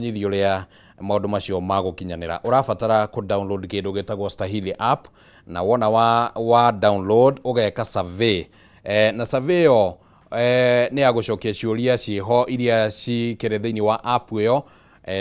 Nyithia ũrĩa maũndũ macio magũkinyanĩra. Ũrabatara kũ download kĩndũ gĩtagwo Stahili app, na wona wa download ũgeka survey, na survey ĩyo nĩ ya gũcokia ciũria ciĩho iria cikĩrĩ thĩinĩ wa app ĩyo,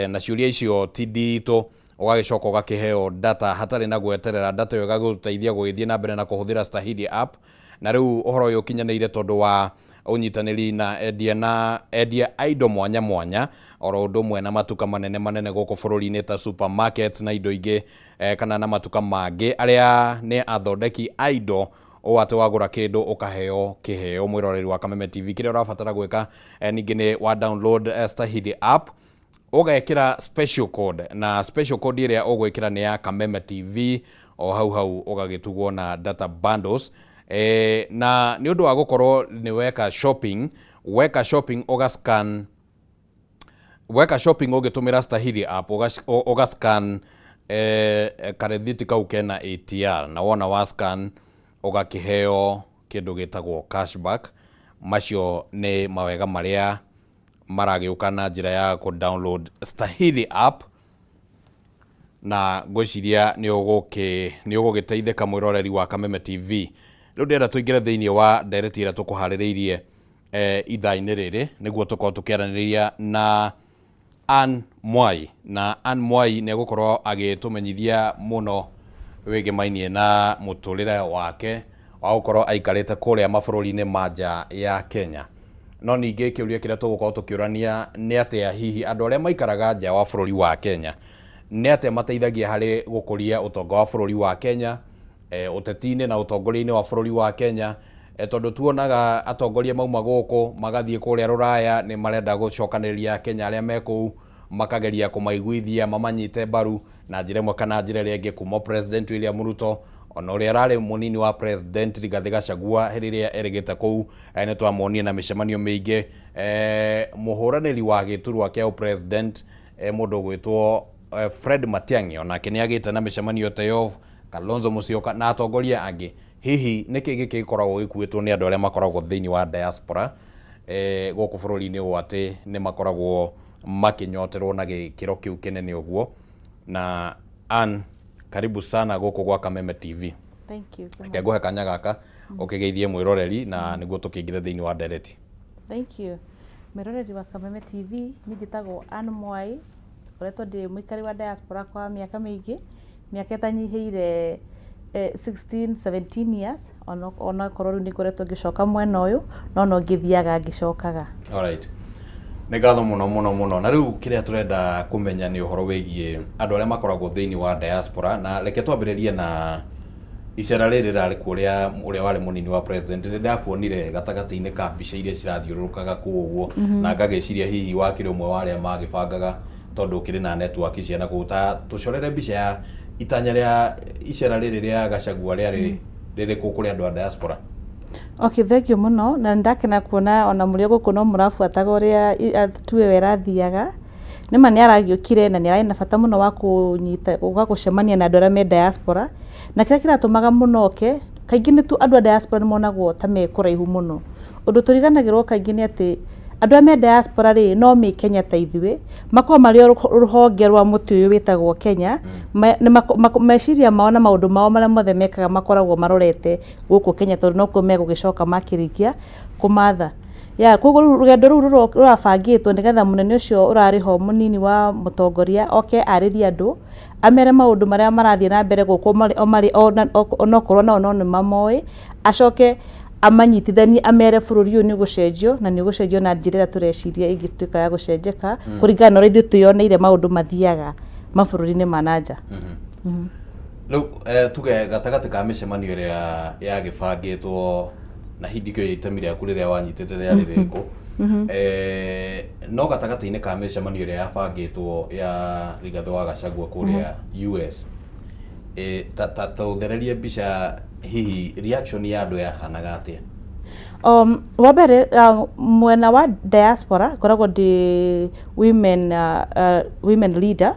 na ciũria icio ti nditũ. Ũgagĩcoka ũgakĩheo data hatarĩ na gweterera. Data ĩyo ĩgagũteithia gũgĩthiĩ na mbere na kũhũthĩra Stahili app. Na rĩu ũhoro ũyũ ũkinyanĩire tondũ wa ũnyitanĩri na endia na endia a indo mwanya mwanya, oro ũndũ ũmwe na matuka manene manene gũkũ bũrũri-inĩ ta supermarket na indo ingĩ, kana na matuka mangĩ arĩa nĩ athondeki a indo, ũũ atĩ wagũra kĩndũ ũkaheo kĩheo. Mwĩroreri wa Kameme TV, kĩrĩa ũrabatara gwĩka, ningĩ nĩ wa download Stahili app, ũgekĩra special code, na special code ĩrĩa ũgwĩkĩra nĩ ya Kameme TV. O hau hau ũgagĩtugwo na data bundles, na nĩ ũndũ wa gũkorwo nĩ weka shopping, weka shopping ũgascan, weka shopping ũgĩtũmĩra Stahili app, ũgascan karĩthiti kau kena ATR, na wona wa scan ũgakĩheo kĩndũ gĩtagwo cashback. Macio nĩ mawega marĩa maragĩũka na njĩra ya kũ download Stahili app, na ngwĩciria nĩ ũgũgĩteithĩka, mwĩroreri wa Kameme TV. Rĩu ndĩrenda tũingĩre thĩinĩ wa ndereti ĩrĩa tũkũharĩrĩirie ithaa-inĩ rĩrĩ, nĩguo tũkorwo tũkĩaranĩria na Ann Mwai. Na Ann Mwai nĩ egũkorwo agĩtũmenyithia mũno wĩgĩmainie na mũtũrĩre wake wa gũkorwo aikarĩte kũrĩa mabũrũri-inĩ ma nja ya Kenya. No ningĩ kĩũria kĩrĩa tũgũkorwo tũkĩũrania nĩ atĩa hihi andũ arĩa maikaraga nja wa bũrũri wa Kenya nĩ atĩa mateithagia harĩ gũkũria ũtonga wa bũrũri wa Kenya, ũteti-inĩ na ũtongoria-inĩ wa bũrũri wa Kenya, tondũ tuonaga atongoria mauma gũkũ magathiĩ kũrĩa rũraya, nĩ marenda gũcokanĩrĩria Kenya arĩa me kũu, makageria kũmaiguithia mamanyite mbaru na njĩra ĩmwe kana njĩra ĩrĩa ĩngĩ, kuma President William Ruto ona ũrĩa ararĩ mũnini wa President Rigathĩ Gachagua hĩndĩ ĩrĩa erĩgĩte kũu, nĩ twamuonire na mĩcemanio mĩingĩ, mũhũranĩri wa gĩturwa kĩa president, mũndũ ũgwĩtwo Fred Matiang'i, onake nĩ agĩte na mĩcemanio ta ĩyo, Kalonzo Musyoka na atongoria angĩ. Hihi nĩkĩ gĩkĩ gĩkoragwo gĩkuĩtwo nĩ andũ arĩa makoragwo thĩinĩ wa diaspora, gũkũ bũrũri-inĩ, ũũ atĩ nĩ makoragwo makĩnyoterwo na gĩkĩro kĩu kĩnene ũguo? Na Ann, karibu sana gũkũ gwa Kameme TV. Thank you so Reke much. Ngũhe kanya gaka ũkĩgeithie mwĩroreri na nĩguo tũkĩingĩre thĩinĩ wa ndereti. Thank you. Mwĩroreri wa Kameme TV, niĩ njĩtagwo Ann Mwai, ngoretwo ndĩ mũikari wa diaspora kwa mĩaka mĩingĩ, mĩaka ĩtanyihĩire 16 17 years, onakorwo rĩu nĩ ngoretwo ngĩcoka mwena ũyũ, no ngĩthiaga ngĩcokaga. Alright. Nĩ ngatho mũno mũno mũno. Na rĩu kĩrĩa tũrenda kũmenya nĩ ũhoro wĩgiĩ andũ arĩa makoragwo thĩinĩ wa diaspora, na reke twambĩrĩrie na icera rĩrĩ rĩrarĩ kuo rĩa ũrĩa warĩ mũnini wa president. Nĩ ndakuonire gatagatĩ-inĩ ka mbica iria cirathiũrũrũkaga kũu ũguo, na ngagĩciria hihi wakĩrĩ ũmwe wa arĩa magĩbangaga, tondũ ũkĩrĩ na network cia na kũu. Ta tũcorere mbica ya itanya rĩa icera rĩrĩ rĩa Gachagua rĩarĩ rĩrĩkũ kũrĩ andũ a diaspora. Okay, thank you mũno, na nĩndakena kuona ona mũrĩ o gũkũ no mũrabuataga ũrĩa tuwe ĩyo ĩrathiaga. Nĩma nĩ aragĩũkire na nĩ arĩ na bata mũno wa kũnyita gũka gũcemania na andũ arĩa me diaspora, na kĩrĩa kĩratũmaga mũno oke kaingĩ nĩ andũ a diaspora nĩ monagwo ta me kũraihu mũno. Ũndũ tũriganagĩrwo kaingĩ nĩ atĩ andũ arĩa me diaspora rĩ, no me Kenya ta ithuĩ, makoragwo marĩ o rũhonge rwa mũtĩ ũyũ wĩtagwo Kenya. Meciria mao na maũndũ mao marĩa mothe mekaga makoragwo marorete gũkũ Kenya, tondũ nokuo megũgĩcoka makĩrĩkia kũmatha. Ya koguo rĩu rũgendo rũu rũrabangĩtwo nĩgetha mũnene ũcio ũrarĩ ho, mũnini wa mũtongoria, oke arĩrie andũ, amere maũndũ marĩa marathiĩ na mbere gũkũ marĩ o marĩ onokorwo nao no nĩ mamoĩ, acoke amanyitithanie, amere bũrũri ũyũ nĩ ũgũcenjio, na nĩ ũgũcenjio na njĩra ĩrĩa tũreciria ĩngĩtuĩka ya gũcenjeka kũringana na ũrĩa ithuĩ twĩyoneire maũndũ mathiaga mabũrũri-inĩ ma na nja. Rĩu tuge gatagatĩ ka mĩcemanio ĩrĩa yagĩbangĩtwo, na hihi ndikĩũĩ itemi rĩaku rĩrĩa wanyitĩte rĩarĩ rĩrĩkũ, no gatagatĩ-inĩ ka mĩcemanio ĩrĩa yabangĩtwo ya Rigathĩ wa Gachagua kũrĩa US, ta ũthererie mbica, hihi reaction ya andũ yahanaga atĩa? Wa mbere, mwena wa diaspora ngoragwo ndĩ women leader,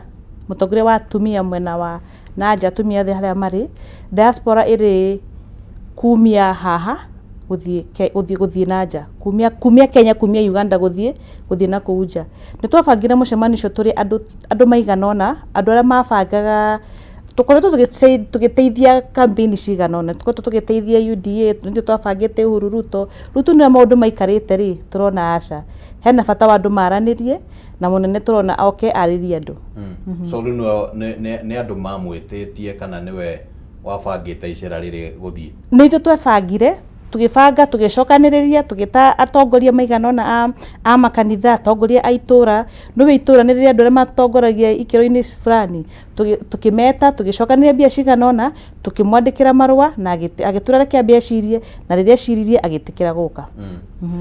mũtongoria wa atumia mwena wa na nja, atumia othe harĩa marĩ diaspora ĩrĩ kumia haha. Gũthiĩ gũthiĩ na nja, kumia Kenya, kumia Uganda, gũthiĩ na kũu nja. Nĩ twabangire mũcemanio ũcio tũrĩ andũ maigana ũna, andũ arĩa mabangaga. Tũkoretwo tũgĩteithia campaign cigana ũna, tũkoretwo tũgĩteithia UDA, nĩtũ twabangĩte Uhuru Ruto. Rĩu tuona maũndũ maikarĩte rĩ, tũrona aca, hena bata wa andũ maranĩrie na mũnene, tũrona oke arĩrie andũ. So rĩu nĩ andũ mamwĩtĩtie kana nĩwe wabangĩte icera rĩrĩ gũthiĩ? Nĩ ithuĩ twebangire, tũgĩbanga, tũgĩcokanĩrĩria, tũgĩta atongoria maigana ũna a makanitha, atongoria a itũra. Nĩũĩ itũra nĩ rĩrĩa andũ arĩa matongoragia ikĩro-inĩ fulani, tũkĩmeta, tũgĩcokanĩrĩria mbia cigana ũna, tũkĩmwandĩkĩra marũa na agĩtwĩra reke ambe ecirie, na rĩrĩa eciririe agĩtĩkĩra gũka.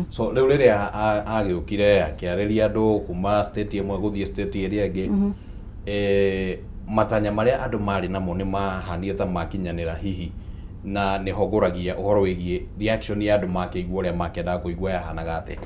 So rĩu rĩrĩa agĩũkire akĩarĩria andũ kuma state ĩmwe gũthiĩ state ĩrĩa ĩngĩ, matanya marĩa andũ marĩ namo nĩ mahanire ta makinyanĩra hihi? Na nĩho ngũragia ũhoro wĩgiĩ reaction ya andũ makĩigua ũrĩa makĩendaga kũigua yahanaga atĩa?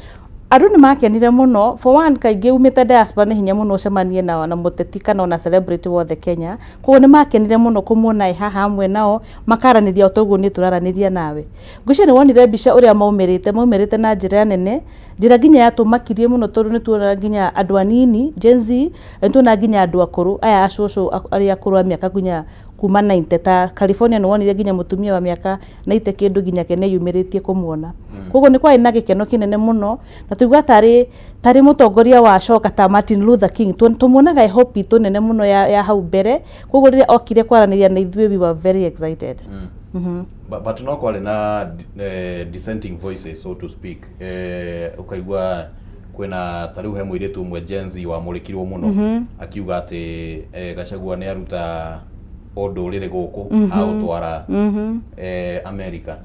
Andũ nĩ makenire mũno. For one, kaingĩ umĩte diaspora nĩ hinya mũno ũcemanie na mũteti kana ona celebrity wothe Kenya. Koguo nĩ makenire mũno kũmuona ĩ haha hamwe nao, makaranĩria o toguo niĩ tũraranĩria nawe. Ngwĩciria nĩ wonire mbica ũrĩa maumĩrĩte na njĩra nene, njĩra nginya yatũmakirie mũno, tondũ nĩ tuonaga nginya andũ anini, Gen Z, na nĩ tuonaga nginya andũ akũrũ, aya acũcũ arĩa akũrũ a mĩaka nginya kuma 90. Ta California nĩ wonire nginya mũtumia wa mĩaka 90 kĩndũ nginya ke nĩeyumĩrĩtie kũmuona. Koguo nĩ kwarĩ na gĩkeno kĩnene mũno na tũigua tarĩ mũtongoria wacoka ta Martin Luther King. Tũmuonaga ĩ hope itũ nene mũno ya hau mbere. Koguo rĩrĩa okire kwaranĩria na ithuĩ, we were very excited. But no kwarĩ na dissenting voices, so to speak, ũkaigua kwĩna ta rĩu he mũirĩtu ũmwe Gen Z wamũrĩkirwo mũno akiuga atĩ Gachagua nĩ aruta ũndũrĩrĩ gũkũ aũtwara America.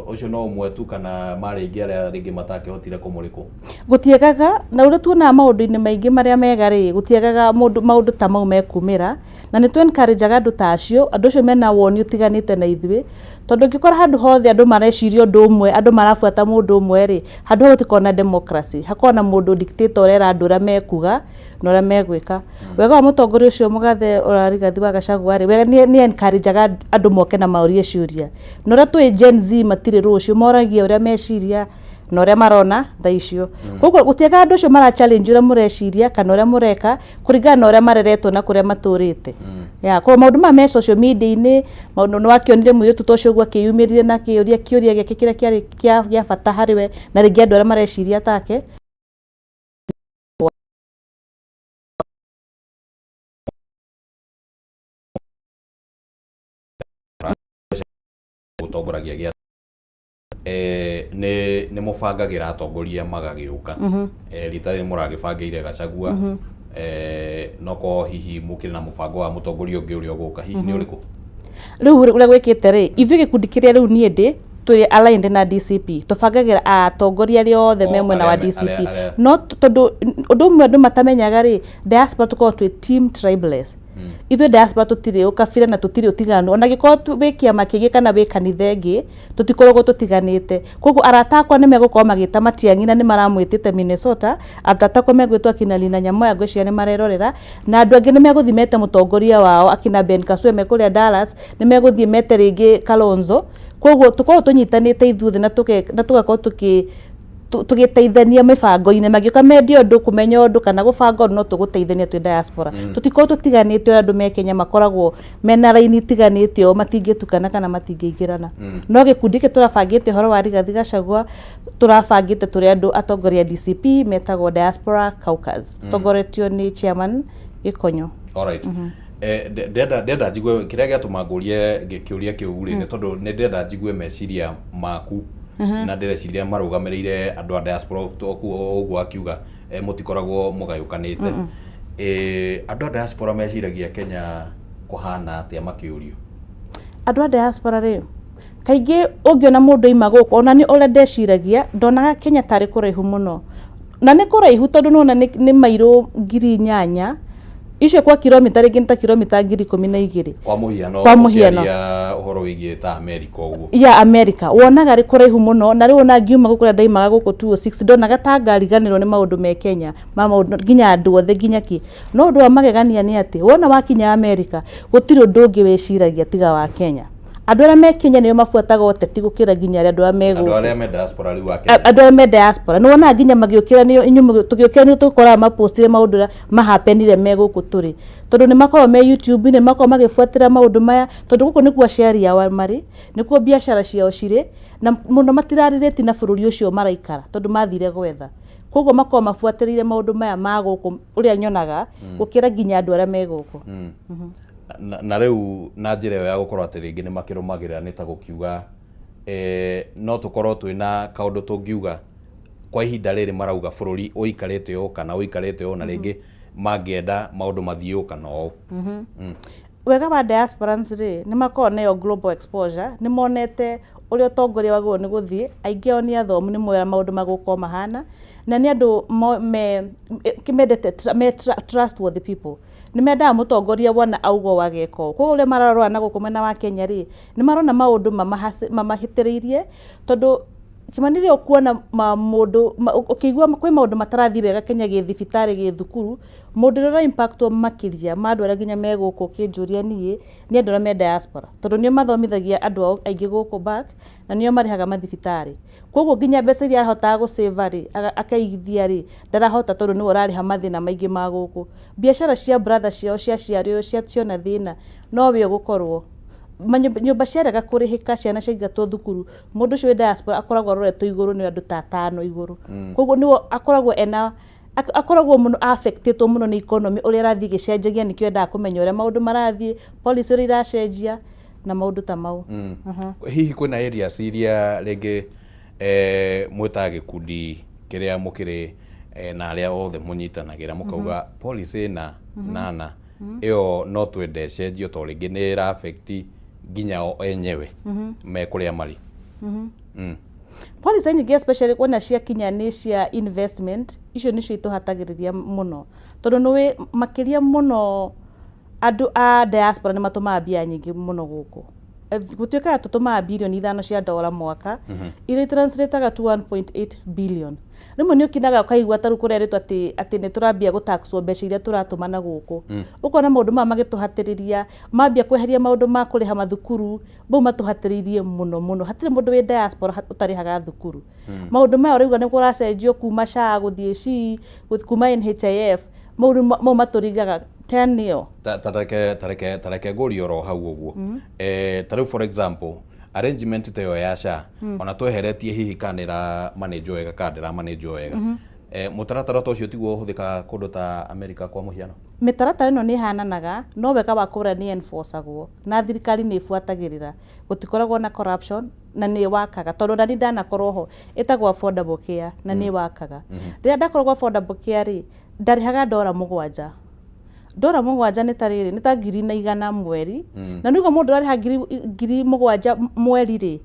Ũcio no ũmwe tu kana marĩ aingĩ arĩa rĩngĩ matakĩhotire kũmũrĩkwo? Gũtiagaga, na ũrĩa tuonaga maũndũ-inĩ maingĩ marĩa mega rĩ, gũtiagaga mũndũ maũndũ ta mau mekumĩra, na nĩ tũ encourage-aga andũ ta acio, andũ acio mena woni ũtiganĩte na ithuĩ, tondũ ũngĩkora handũ hothe andũ mareciria ũndũ ũmwe, andũ marabuata mũndũ ũmwe rĩ, handũ hau gũtikoragwo na democracy, hakoragwo na mũndũ dictator ũrera andũ ũrĩa mekuga na ũrĩa megwĩka. Wega wa mũtongoria ũcio mũgathe ũrĩa Rigathi wa Gachagua rĩ, wega nĩ encourage-aga andũ moke na maũrie ciũria, na ũrĩa tũĩ Gen Z matirĩ rũciũ, moragia ũrĩa meciria na ũrĩa marona thaa icio. Koguo gũtiagaga andũ acio mara challenge ũrĩa mũreciria kana ũrĩa mũreka kũringana na ũrĩa mareretwo na kũrĩa matũrĩte. Ya koguo maũndũ maya me social media-inĩ, maũndũ nĩ wakĩonire mũirĩtu ta ũcio ũguo akĩyumĩrire na akĩũria kĩũria gĩake kĩrĩa kĩarĩ gĩa bata harĩ we na rĩngĩ andũ arĩa mareciria take. Gũtongoragia gĩa nĩ mũbangagĩra atongoria magagĩũka. Rita rĩrĩ mũragĩbangĩire Gachagua, noko hihi mũkĩrĩ na mũbango wa mũtongoria ũngĩ ũrĩa ũgũka, hihi nĩ ũrĩkũ? Rĩu ũrĩa gwĩkĩte rĩ, ithuĩ gĩkundi kĩrĩa rĩu niĩ ndĩ tũrĩ aligned na DCP, tũbangagĩra atongoria arĩa othe me O, mwena wa arĩa DCP. No tondũ ũndũ ũmwe andũ matamenyaga rĩ, diaspora tũkoragwo twĩ team tribeless. Ithuĩ diaspora tũtirĩ ũkabira na tũtirĩ ũtiganu, ona angĩkorwo wĩ kĩama kĩngĩ kana wĩ kanitha ĩngĩ, tũtikoragwo tũtiganĩte. Koguo arata akwa nĩ megũkorwo magĩta Matiang'i na nĩ maramwĩtĩte Minnesota, arata akwa megwĩtwo akina Lina Nyamoya, ngwĩciria nĩ marerorera, na andũ angĩ nĩ megũthiĩ mete mũtongoria wao akina Ben Kasue me kũrĩa Dallas, nĩ megũthiĩ mete rĩngĩ Kalonzo. Koguo tũkoragwo tũnyitanĩte ithuothe na tũgakorwo tũgĩteithania mĩbango-inĩ. Mangĩũka mende ũndũ, kũmenya ũndũ kana gũbanga ũndũ, no tũgũteithania twĩ diaspora. Tũtikoragwo tũtiganĩte ũrĩa andũ me Kenya makoragwo mena raini itiganĩte ũũ, matingĩtukana kana matingĩingĩrana. No gĩkundi gĩkĩ tũrabangĩte ũhoro wa Rigathi Gachagua, tũrabangĩte tũrĩ andũ atongoria a DCP metagwo Diaspora Caucus, tongoretio nĩ chairman Gĩkonyo. Alright. Ndenda njigue kĩrĩa gĩatũma ngũrie kĩũria kĩu rĩ, nĩ tondũ nĩ ndĩrenda njigue meciria maku na ndĩreciria marũgamĩrĩire andũ a diaspora ũguo akiuga mũtikoragwo mũgayũkanĩte. Andũ a diaspora meciragia Kenya kũhana atĩa makĩũrio? Andũ a diaspora rĩ, kaingĩ ũngĩona mũndũ aima gũkũ, ona nĩ ũrĩa ndeciragia, ndonaga Kenya tarĩ kũraihu mũno, na nĩ kũraihu tondũ nĩwona nĩ mairũ 8,000 icio kwa kilomita, rĩngĩ nĩ ta kilomita 12,000. Kwa mũhiano? Kwa mũhiano. Ũkĩaria ũhoro wĩgiĩ ta America ũguo. Ya America wonaga rĩ kũraihu mũno, na rĩu ona ngiuma gũkũ kũrĩa ndaimaga gũkũ 206, ndonaga ta ngariganĩrwo nĩ maũndũ me Kenya ma maũndũ nginya andũ othe nginya kĩ. No ũndũ wa magegania nĩ atĩ wona wakinya America gũtirĩ ũndũ ũngĩ wĩciragia tiga wa Kenya. Andũ arĩa me Kenya nĩo mabuataga ũteti gũkĩra nginya arĩa andũ arĩa me Andũ gũkũ. Arĩa me diaspora rĩu a Kenya. Andũ arĩa me diaspora nĩ wonaga nginya magĩũkĩra nĩo inyuĩ tũgĩũkĩra nĩ tũkoraga mapostire maũndũ ũrĩa mahappenire me gũkũ tũrĩ, tondũ nĩ makoragwo me YouTube, nĩ makoragwo magĩbuatĩra maũndũ maya, tondũ gũkũ nĩkuo aciari ao marĩ, nĩkuo biacara ciao cirĩ, na mũno matirarĩrĩti na bũrũri ũcio maraikara tondũ mathire gwetha. Koguo makoragwo mabuatĩrĩire maũndũ maya ma gũkũ ũrĩa nyonaga gũkĩra nginya andũ arĩa me gũkũ. Na rĩu na njĩra ĩyo ya gũkorwo atĩ rĩngĩ nĩ makĩrũmagĩrĩra, nĩ ta gũkiuga no tũkorwo twĩna kaũndũ tũngiuga kwa ihinda rĩrĩ marauga bũrũri ũikarĩte ũũ kana ũikarĩte ũũ, na rĩngĩ mangĩenda maũndũ mathiĩ ũũ kana ũũ. Wega wa diasporans rĩ, nĩ makoragwo nayo global exposure, nĩ monete ũrĩa ũtongoria wagĩrĩirwo nĩ gũthiĩ. Aingĩ ao nĩ athomu, nĩ moĩ maũndũ magũkorwo mahana, na nĩ andũ me kĩmendete me trustworthy people. Nĩ mendaga mũtongoria wona auga ũũ ageka ũũ. Koguo ũrĩa mararora na gũkũ mwena wa Kenya rĩ, nĩ marona maũndũ mamahĩtĩrĩirie, tondũ Kĩmani, rĩrĩa ũkuona mũndũ ũkĩigua kwĩ maũndũ matarathiĩ wega Kenya, gĩthibitarĩ, gĩthukuru, mũndũ ũrĩa ũra impactwo makĩria ma andũ arĩa nginya me gũkũ, ũkĩnjũria niĩ, nĩ andũ arĩa me diaspora, tondũ nĩo mathomithagia andũ ao aingĩ gũkũ back, na nĩo marĩhaga mathibitarĩ. Koguo nginya mbeca iria arahotaga gũsave rĩ, akaigithia rĩ, ndarahota, tondũ nĩwe ũrarĩha mathĩna maingĩ ma gũkũ. Biacara cia brother ciao cia ciarĩ ciona thĩna, nowe ũgũkorwo nyũmba ciarega kũrĩhĩka, ciana ciaingatwo thukuru, mũndũ ũcio wĩ diaspora akoragwo aroretwo igũrũ nĩ andũ ta atano igũrũ. Koguo nĩwe akoragwo ena akoragwo mũno affectĩtwo mũno nĩ economy ũrĩa ĩrathiĩ ĩgĩcenjagia. Nĩkĩo endaga kũmenya ũrĩa maũndũ marathiĩ, policy ũrĩa iracenjia na maũndũ ta mau. Hihi kwĩna areas iria rĩngĩ mwĩtaga gĩkundi kĩrĩa mũkĩrĩ na arĩa othe mũnyitanagĩra mũkauga policy na nana ĩyo no twende ĩcenjio, tondũ rĩngĩ nĩ ĩra affect nginya o enyewe me kũrĩa marĩ? Policy nyingĩ, especially wona ciakinya nĩ cia investment, icio nĩcio itũhatagĩrĩria mũno, tondũ nĩũĩ makĩria mũno andũ a diaspora nĩ matũmaga mbia nyingĩ mũno gũkũ. Gũtuĩkaga tũtũmaga birioni 5 cia ndora mwaka, iria translataga to 1.8 billion. Rĩmwe nĩ ũkinaga ũkaigua ta rĩu kũrerĩtwo atĩ nĩ tũrambia gũtaxwo mbeca iria tũratũma na gũkũ. Ũkona maũndũ maya magĩtũhatĩrĩria, mambia kweheria maũndũ ma kũrĩha mathukuru, mau matũhatĩrĩirie mũno mũno. Hatirĩ mũndũ wĩ diaspora ũtarĩhaga thukuru. Maũndũ maya ũraigua nĩ kũracenjio kuma SHA gũthiĩ SHI, kuma NHIF, mau rĩu mau matũringaga 10 nĩo. Ta reke ngũrie oro hau ũguo. Ta rĩu, for example, arrangement ta ĩyo ya SHA, ona tweheretie hihi kana ĩra manage wega kana ndĩra manage wega, mũtaratara ta ũcio tiguo ũhũthĩkaga kũndũ ta America, kwa mũhiano? Mĩtaratara ĩno nĩ ĩhananaga, no wega wa kũrĩa nĩ enforceagwo na thirikari nĩ ĩbuatagĩrĩra, gũtikoragwo na corruption na nĩ wakaga, tondũ nani ndanakorwo ho, ĩtagwo Affordable Care na nĩ wakaga. Rĩrĩa ndakoragwo Affordable Care rĩ, ndarĩhaga ndora 7. Ndora 7 nĩ ta rĩrĩ, nĩ ta 1,100 mweri. Na nĩguo mũndũ ũrarĩha 7,000 mweri rĩ,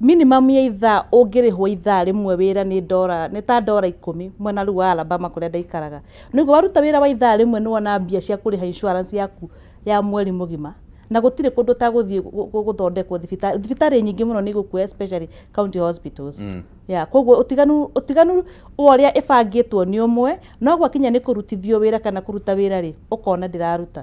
minimum ya ithaa ũngĩrĩhwo ithaa rĩmwe wĩra nĩ ndora, nĩ ta ndora 10 mwena rĩu wa Alabama kũrĩa ndaikaraga. Nĩguo waruta wĩra wa ithaa rĩmwe, nĩ wona mbia cia kũrĩha insurance yaku ya mweri mũgima, na gũtirĩ kũndũ ta gũthiĩ gũthondekwo thibitarĩ. Thibitarĩ nyingĩ mũno nĩ igũkua, especially county hospitals. Yeah, koguo ũtiganu wa ũrĩa ĩbangĩtwo nĩ ũmwe, no gwakinya nĩ kũrutithio wĩra kana kũruta wĩra rĩ, ũkona ndĩraruta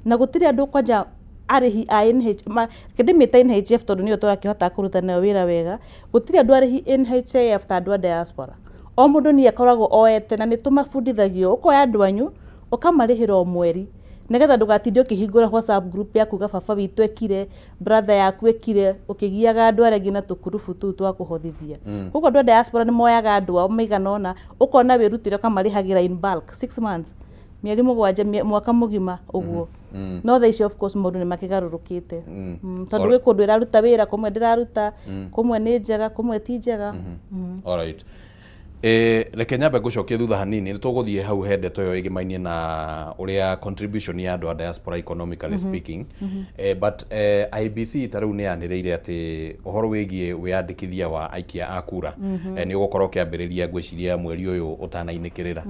na gũtirĩ andũ kwanja arĩhi a NH ma, ndĩmĩte NHF tondũ nĩyo tũrakĩhota kũruta nayo wĩra wega. Gũtirĩ andũ arĩhi NHIF ta andũ a diaspora. O mũndũ nĩ akoragwo oete, na nĩ tũmabundithagio, ũkoya andũ anyu ũkamarĩhĩra o mweri, nĩgetha ndũgatinde ũkĩhingũra WhatsApp group ya kuga baba witũ ekire, brother yaku ekire, ũkĩgiaga andũ arĩa angĩ na tũkurubu tũu twa kũhothithia. Koguo andũ a diaspora nĩ moyaga andũ ao maigana ũna, ũkona wĩrutĩre ũkamarĩhagĩra in bulk, 6 months, mĩeri 7, mwaka mũgima ũguo. No thaa ici, of course, maũndũ nĩ makĩgarũrũkĩte. Tondũ gwĩ kũndũ ĩraruta wĩra, kũmwe ndĩraruta, kũmwe nĩ njega, kũmwe ti njega. Alright. Reke nyambe ngũcokie thutha hanini, nĩ tũgũthiĩ hau he ndeto ĩyo ĩgĩmainie na ũrĩa contribution ya andũ a diaspora, economically speaking. But IEBC ta rĩu nĩ yanĩrĩire atĩ ũhoro wĩgiĩ wĩyandĩkithia wa aikia a kura nĩ ũgũkorwo ũkĩambĩrĩria, ngwĩciria mweri ũyũ ũtanainĩkĩrĩra.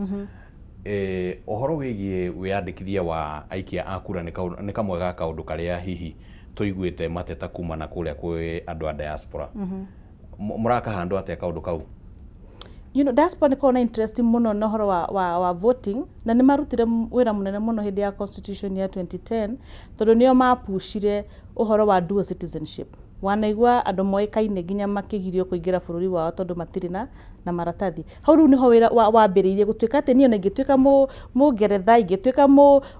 Ũhoro wĩgiĩ wĩyandĩkithia wa aikia a kura nĩ kamwe ga kaũndũ karĩa hihi tũiguĩte mateta kumana kũrĩa kwĩ andũ a diaspora. Mũrakahandwo atĩa kaũndũ kau? Diaspora nĩ koragwo na interest mũno na ũhoro wa voting, na nĩ marutire wĩra mũnene mũno hĩndĩ ya constitution ya 2010, tondũ nĩo mapushire ũhoro wa dual citizenship. Wanaigua andũ moĩkaine nginya makĩgirio kũingĩra bũrũri wao tondũ matirĩ na maratathi. Hau rĩu nĩho wĩra wambĩrĩirie gũtuĩka atĩ niĩ ona ingĩtuĩka Mũngeretha, ingĩtuĩka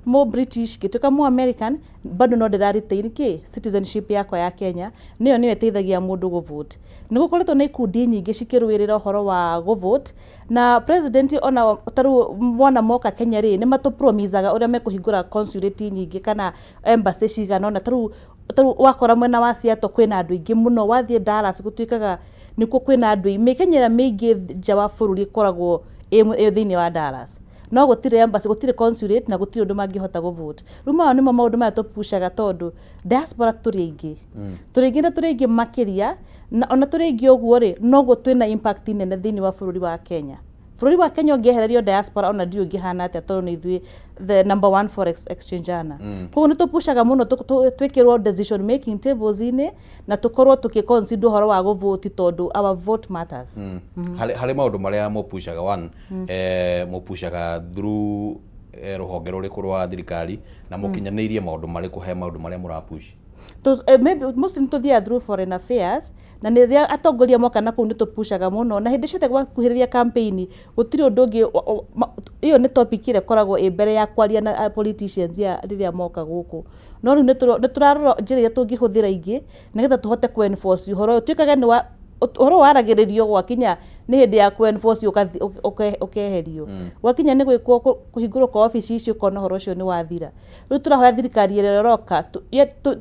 mũ British, ingĩtuĩka mũ American, bado no ndĩra retain kĩ citizenship yakwa ya Kenya, nĩyo nĩyo ĩteithagia mũndũ gũ vote. Nĩ gũkoretwo na ikundi nyingĩ cikĩrũĩrĩra ũhoro wa gũ vote, na president ona ta rĩu mwana moka Kenya rĩ, nĩ matũ-promisaga ũrĩa mekũhingũra consulate nyingĩ kana embassy cigana ũna. Ta rĩu wakora mwena wa Seattle kwĩna andũ aingĩ mũno, wathiĩ Dallas gũtuĩkaga nĩkuo kwĩna andũ aingĩ. Mĩkenya ĩrĩa mĩingĩ nja wa bũrũri ĩkoragwo ĩ thĩinĩ wa Dallas, no gũtirĩ embassy, gũtirĩ consulate na gũtirĩ ũndũ mangĩhota gũ vote. Rĩu maya nĩmo maũndũ maya tũpushaga, tondũ diaspora tũrĩ aingĩ, tũrĩ aingĩ na tũrĩ aingĩ makĩria, na ona tũrĩ aingĩ ũguo rĩ, noguo twĩna impact nene thĩinĩ wa bũrũri wa Kenya. Bũrũri wa Kenya ũngĩehererio diaspora, ona ndiũĩ ũngĩhana atĩa, tondũ nĩ ithuĩ the number one forex exchange earner. Koguo nĩ tũpushaga mũno twĩkĩrwo decision making tables-inĩ na tũkorwo tũkĩ consider ũhoro wa gũvoti, tondũ our vote matters. Harĩ maũndũ marĩa mũpushaga, one, mũpushaga through rũhonge rũrĩkũ rwa thirikari, na mũkinyanĩirie maũndũ marĩkũ he maũndũ marĩa mũrapush? Maybe mostly nĩ tũthiaga through foreign affairs, na nĩ rĩrĩa atongoria moka na kũu nĩ tũpushaga mũno, na hĩndĩ ciothe gwakuhĩrĩria campaign gũtirĩ ũndũ ũngĩ, ĩyo nĩ topic ĩrĩa ĩkoragwo ĩ mbere ya kwaria na politicians ya rĩrĩa moka gũkũ. No rĩu nĩ tũrarora njĩra iria tũngĩhũthĩra ingĩ nĩgetha tũhote kũ enforce ũhoro ũyũ, tuĩkage nĩ wa ũhoro waragĩrĩrio, gwakinya nĩ hĩndĩ ya kũ enforce ũkeherio, gwakinya nĩ gwĩkwo kũhingũrwo kwa obici icio, ũkona ũhoro ũcio nĩ wathira. Rĩu tũrahoya thirikari ĩrĩa ĩroka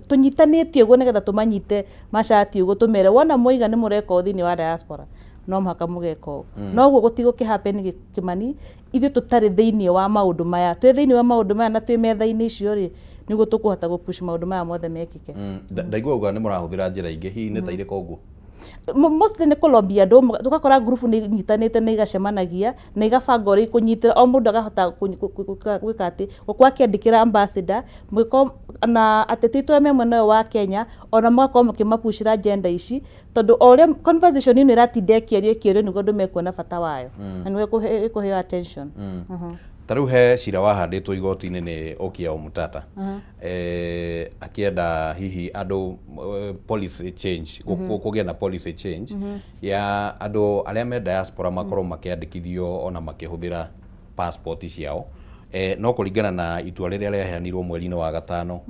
tũnyitanĩtie ũguo nĩgetha tũmanyite macati ũguo, tũmere wona mwaiga nĩ mũreka ũũ thĩinĩ wa diaspora, no mũhaka mũgeka ũũ. No ũguo gũtigũkĩ happen Kĩmani ithuĩ tũtarĩ thĩinĩ wa maũndũ maya. Twĩ thĩinĩ wa maũndũ maya na twĩ metha-inĩ icio rĩ, nĩguo tũkũhota gũ push maũndũ maya mothe mekĩke. Ndaigua uga nĩ mũrahũthĩra njĩra ingĩ, hihi nĩ ta irĩkũ ũguo? Mostly nĩ kũlobby andũ, tũgakora ngurubu nĩ inyitanĩte na igacemanagia na igabanga ũrĩa ikũnyitĩra o mũndũ akahota gwĩka atĩ gũkorwo akĩandĩkĩra ambassador mũgĩkorwo na ateti aitũ arĩa me mwena ũyũ wa Kenya, ona mũgakorwo mũkĩmapushĩra agenda ici, tondũ o ũrĩa conversation ĩno ĩratinda ĩkĩario ĩkĩario, nĩguo andũ mekuona bata wayo na nĩguo ĩkũheo attention. Ta rĩu he cira wahandĩtwo igoti-inĩ nĩ Okiya Omtatah, akĩenda hihi andũ policy change, kũgĩe na policy change ya andũ arĩa me diaspora makorwo makĩandĩkithio ona makĩhũthĩra passport ciao, no kũringana na itua rĩrĩa rĩaheanirwo mweri-inĩ wa gatano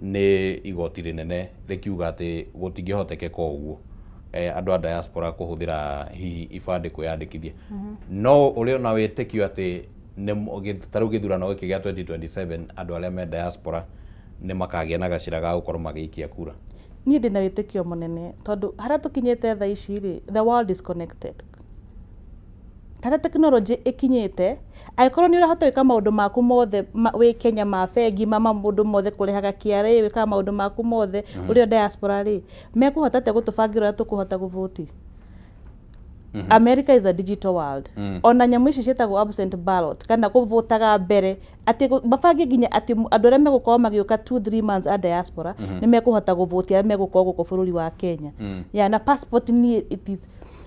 nĩ igoti rĩnene, rĩkiuga atĩ gũtingĩhotekeka ũguo andũ a diaspora kũhũthĩra hihi ibandĩ kwĩyandĩkithia. No ũrĩ ona wĩtĩkio atĩ ta rĩu gĩthurano gĩkĩ gĩa 2027 andũ arĩa me diaspora nĩ makagĩa na gacĩra ga gũkorwo magĩikia kura? Niĩ ndĩna wĩtĩkio mũnene, tondũ harĩa tũkinyĩte thaa ici rĩ, the world is connected. Harĩa technology ĩkinyĩte, angĩkorwo nĩ ũrahota gwĩka maũndũ maku mothe wĩ Kenya, ma bengi, ma maũndũ mothe, kũrĩhaga KRA, wĩkaga maũndũ maku mothe ũrĩ o diaspora rĩ, mekũhota atĩa gũtũbangĩra ũrĩa tũkũhota gũvoti? America is a digital world. Ona nyamũ ici ciĩtagwo absent ballot kana kũvotaga mbere, atĩ mabange nginya atĩ andũ arĩa megũkorwo magĩũka 2 3 months a diaspora nĩ mekũhota gũvoti arĩa megũkorwo gũkũ bũrũri wa Kenya. Ya na passport niĩ it is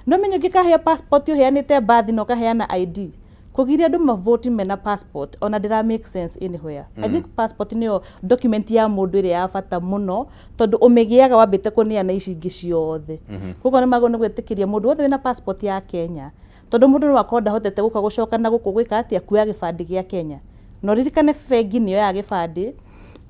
no menye ũngĩkaheo passport ũheanĩte birth na ũkaheana ID, kũgiria andũ mavoti mena passport ona ndĩra make sense anywhere. I think passport nĩyo document ya mũndũ ĩrĩa ya bata mũno, tondũ ũmĩgĩaga wambĩte kũneana ici ingĩ ciothe. Koguo nĩ magwo nĩ gwĩtĩkĩria mũndũ wothe wĩna passport ya Kenya, tondũ mũndũ no akorwo ndahotete gũka gũcoka na gũkũ gwĩka atĩa kuoya gĩbandĩ gĩa Kenya. Na ũririkane bengi nĩyo ya gĩbandĩ,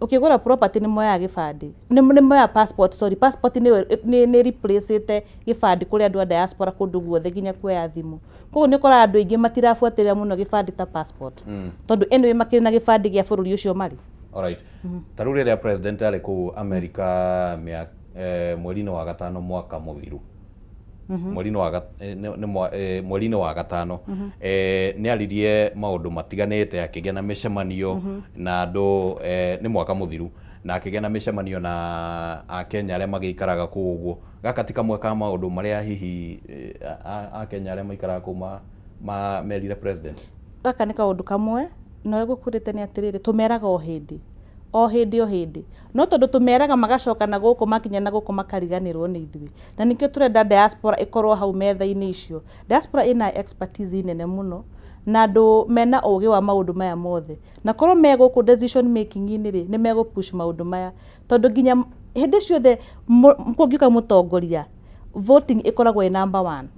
ũkĩgũra property nĩ moyaga gĩbandĩ, nĩ moyaga passport, sorry, passport nĩ replace-ĩte gĩbandĩ kũrĩ andũ a diaspora kũndũ guothe, nginya kuoya thimũ. Koguo nĩ ũkoraga andũ aingĩ matirabuatĩrĩra mũno gĩbandĩ ta passport, tondũ anyway makĩrĩ na gĩbandĩ gĩa bũrũri ũcio marĩ. Alright. Ta rĩu rĩrĩa president arĩ kũu America mweri-inĩ wa gatano mwaka mũthiru, mweri-inĩ wa mweri-inĩ wa gatano, nĩ aririe maũndũ matiganĩte, akĩgĩa na mĩcemanio na andũ, nĩ mwaka mũthiru, na akĩgĩa na mĩcemanio na Akenya arĩa magĩikaraga kũu ũguo. Gaka ti kamwe ka maũndũ marĩa hihi Akenya arĩa maikaraga kũu merire president? Gaka nĩ kaũndũ kamwe, na ũrĩa gũkũrĩte nĩ atĩrĩrĩ, tũmeraga o hĩndĩ o hĩndĩ o hĩndĩ, no tondũ tũmeraga magacoka na gũkũ, makinya na gũkũ makariganĩrwo nĩ ithuĩ, na nĩkĩo tũrenda diaspora ĩkorwo hau metha-inĩ icio. Diaspora ĩna expertise nene mũno na andũ mena ũgĩ wa maũndũ maya mothe, na korwo me gũkũ decision making-inĩ rĩ, nĩ megũ push maũndũ maya, tondũ nginya Hĩndĩ ciothe kũngiũka mũtongoria, voting ĩkoragwo ĩ number one.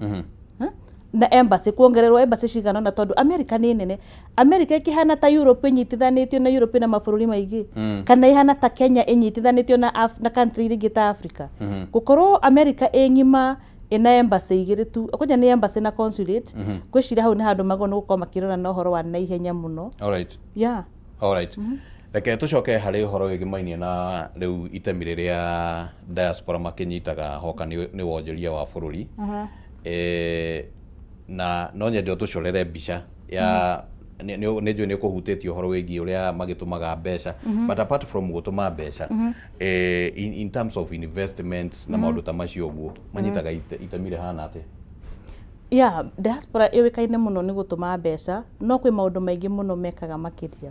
Huh? Na embassy kuongererwo, embassy cigana ũna, tondũ America nĩ nene. America ĩkĩhana ta Europe ĩnyitithanĩtio na Europe na mabũrũri maingĩ, kana ĩhana ta Kenya ĩnyitithanĩtio na country iria ingĩ ta Africa. Gũkorwo America ĩ ng'ima ĩna embassy igĩrĩ tu, kwanja nĩ embassy na consulate, ngwĩciria hau nĩ handũ magwo nĩ gũkorwo makĩrora na ũhoro wa naihenya mũno. Alright. Yeah. Alright. Reke tũcoke harĩ ũhoro wĩgĩmainie na rĩu itemi rĩrĩa diaspora makĩnyitaga hoka nĩ wonjoria wa bũrũri. Na no nyende ũtũcorere mbica ya nĩ njũĩ nĩ ũkũhutĩtie ũhoro wĩgiĩ ũrĩa magĩtũmaga mbeca, but apart from gũtũma mbeca, in terms of investment na maũndũ ta macio ũguo, manyitaga itemi rĩhana atĩa? Yeah, diaspora ĩũĩkaine mũno nĩ gũtũma mbeca, no kwĩ maũndũ maingĩ mũno mekaga makĩria.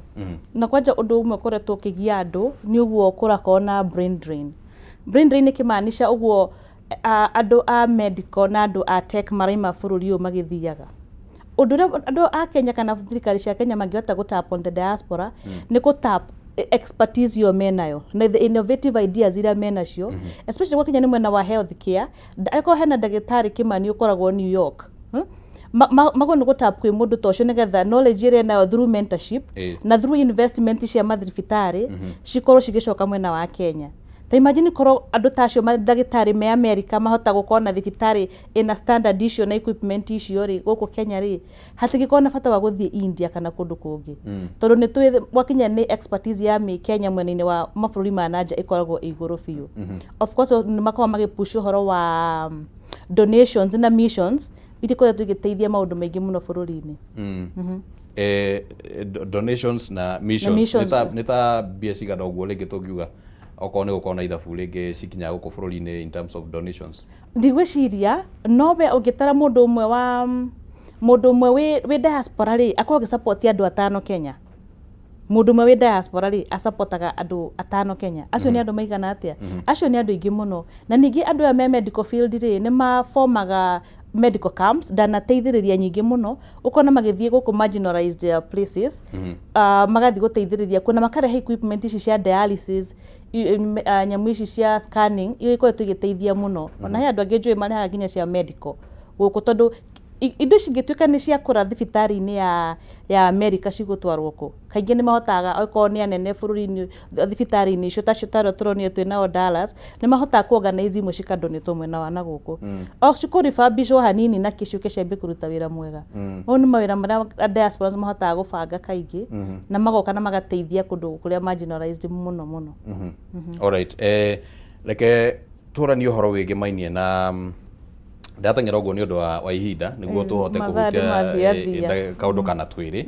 Na kwanja ũndũ ũmwe ũkoretwo ũkĩgia andũ nĩ ũguo kũrakorwo na brain drain. Brain drain ĩkĩmaanisha ũguo andũ a medical na andũ a tech maraima bũrũri ũyũ magĩthiaga. Ũndũ ũrĩa andũ a Kenya kana thirikari cia Kenya mangĩhota gũ tap on the diaspora nĩ gũ tap expertise ĩyo menayo na the innovative ideas iria menacio, especially gwa Kenya nĩ mwena wa health care. Angĩkorwo hena ndagĩtarĩ Kĩmani ũkoragwo New York, magwo nĩ gũtap kwĩ mũndũ ta ũcio nĩgetha knowledge ĩrĩa enayo through mentorship na through investment cia mathibitarĩ cikorwo cigĩcoka mwena wa Kenya. Ta imagine korwo andũ ta acio ndagĩtarĩ me America mahota gũkorwo na thibitarĩ ĩna standard icio na equipment icio rĩ, gũkũ Kenya rĩ hatingĩkorwo na bata wa gũthiĩ India kana kũndũ kũngĩ, tondũ nĩ tũĩ gwakinya nĩ expertise ya mĩ Kenya mwena-inĩ wa mabũrũri ma nanja ĩkoragwo ĩ igũrũ biũ. Of course nĩ makoragwo magĩpush ũhoro wa donations na missions iria ikoretwo igĩteithia maũndũ maingĩ mũno bũrũri-inĩ. Donations na missions, missions. Nĩ ta mbia cigana ũguo rĩngĩ tũngiuga okorwo nĩ gũkorwo na ithabu rĩngĩ cikinyaga gũkũ bũrũri-inĩ in terms of donations? Ndigwĩciria nowe ũngĩtara mũndũ ũmwe wa mũndũ ũmwe wĩ diaspora rĩ, akorwo agĩsupport andũ atano Kenya. Mũndũ ũmwe wĩ diaspora rĩ, asupportaga andũ atano Kenya. Acio nĩ andũ maigana atĩa? Acio nĩ andũ aingĩ mũno. Na ningĩ andũ aya me medical field rĩ, nĩ mabomaga medical camps, ndanateithĩrĩria nyingĩ mũno, ũkona magĩthiĩ gũkũ marginalized places, magathiĩ gũteithĩrĩria kuo na makarehe equipment ici cia dialysis, nyamũ ici cia scanning iria ikoretwo igĩteithia mũno. Ona he andũ angĩ njũĩ marehaga nginya cia medical gũkũ, tondũ indo ici ingĩtuĩka nĩ ciakũra thibitarĩ-inĩ ya America cigũtwarwo kũ? Kaingĩ nĩ mahotaga, okorwo nĩ anene bũrũri-inĩ thibitarĩ-inĩ icio tacio tarĩa tũronire twĩ nao Dallas, nĩ mahotaga kũ organize imwe cikadonatwo mwena wa na gũkũ, o cikũrefurbishwo hanini na kĩciũke ciambie kũruta wĩra mwega. Mau nĩ mawĩra marĩa diasporas mahotaga gũbanga kaingĩ na magoka na magateithia kũndũ kũrĩa marginalized mũno mũno. Alright, reke tũranie ũhoro wĩgĩmainie na ndateng'era ũguo nĩ ũndũ wa ihinda nĩguo tũhote mathaa kũhutia nĩ mathiathia. Kaũndũ kana twĩrĩ,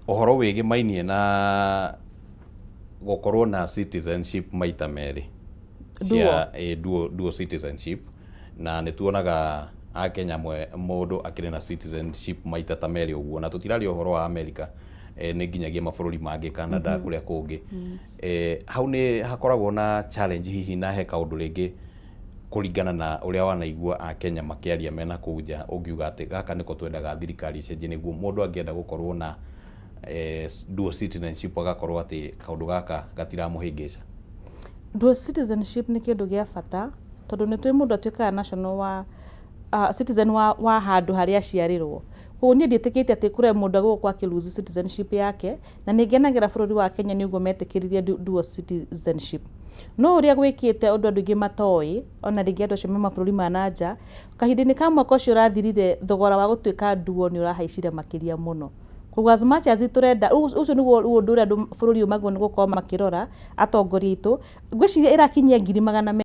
ũhoro wĩgĩmainie na gũkorwo na citizenship maita merĩ cia dual citizenship. Na nĩ tuonaga akenya amwe mũndũ akĩrĩ na citizenship maita ta merĩ ũguo, na tũtiraria ũhoro wa America, nĩ nginyagia mabũrũri mangĩ, Canada, kũrĩa kũngĩ. Hau nĩ hakoragwo na challenge hihi, na he kaũndũ rĩngĩ kũringana na ũrĩa wanaigua akenya makĩaria mena kũu nja ũngiuga atĩ gaka nĩko twendaga thirikari icenjie nĩguo mũndũ angĩenda gũkorwo na dual citizenship agakorwo atĩ kaũndũ gaka gatiramũhĩngĩca? Dual citizenship nĩ kĩndũ gĩa bata, tondũ nĩ tũĩ mũndũ atuĩkaga national wa citizen wa handũ harĩa aciarĩrwo. Koguo niĩ ndiĩtĩkĩtie atĩ kũrĩ mũndũ agũgũkorwo akĩ lose citizenship yake, na nĩ ngenagĩra bũrũri wa Kenya nĩ ũguo metĩkĩririe dual citizenship. No ũrĩa gwĩkĩte ũndũ andũ aingĩ matoĩ, ona rĩngĩ andũ acio me mabũrũri ma na nja, kahinda-inĩ ka mwaka ũcio ũrathirire, thogora wa gũtuĩka dual nĩ ũrahaicire makĩria mũno. Koguo as much as tũrenda ũcio nĩguo ũndũ ũrĩa andũ bũrũri ũyũ magĩrĩirwo nĩ gũkorwo makĩrora atongoria aitũ, ngwĩciria ĩrakinyia ngiri magana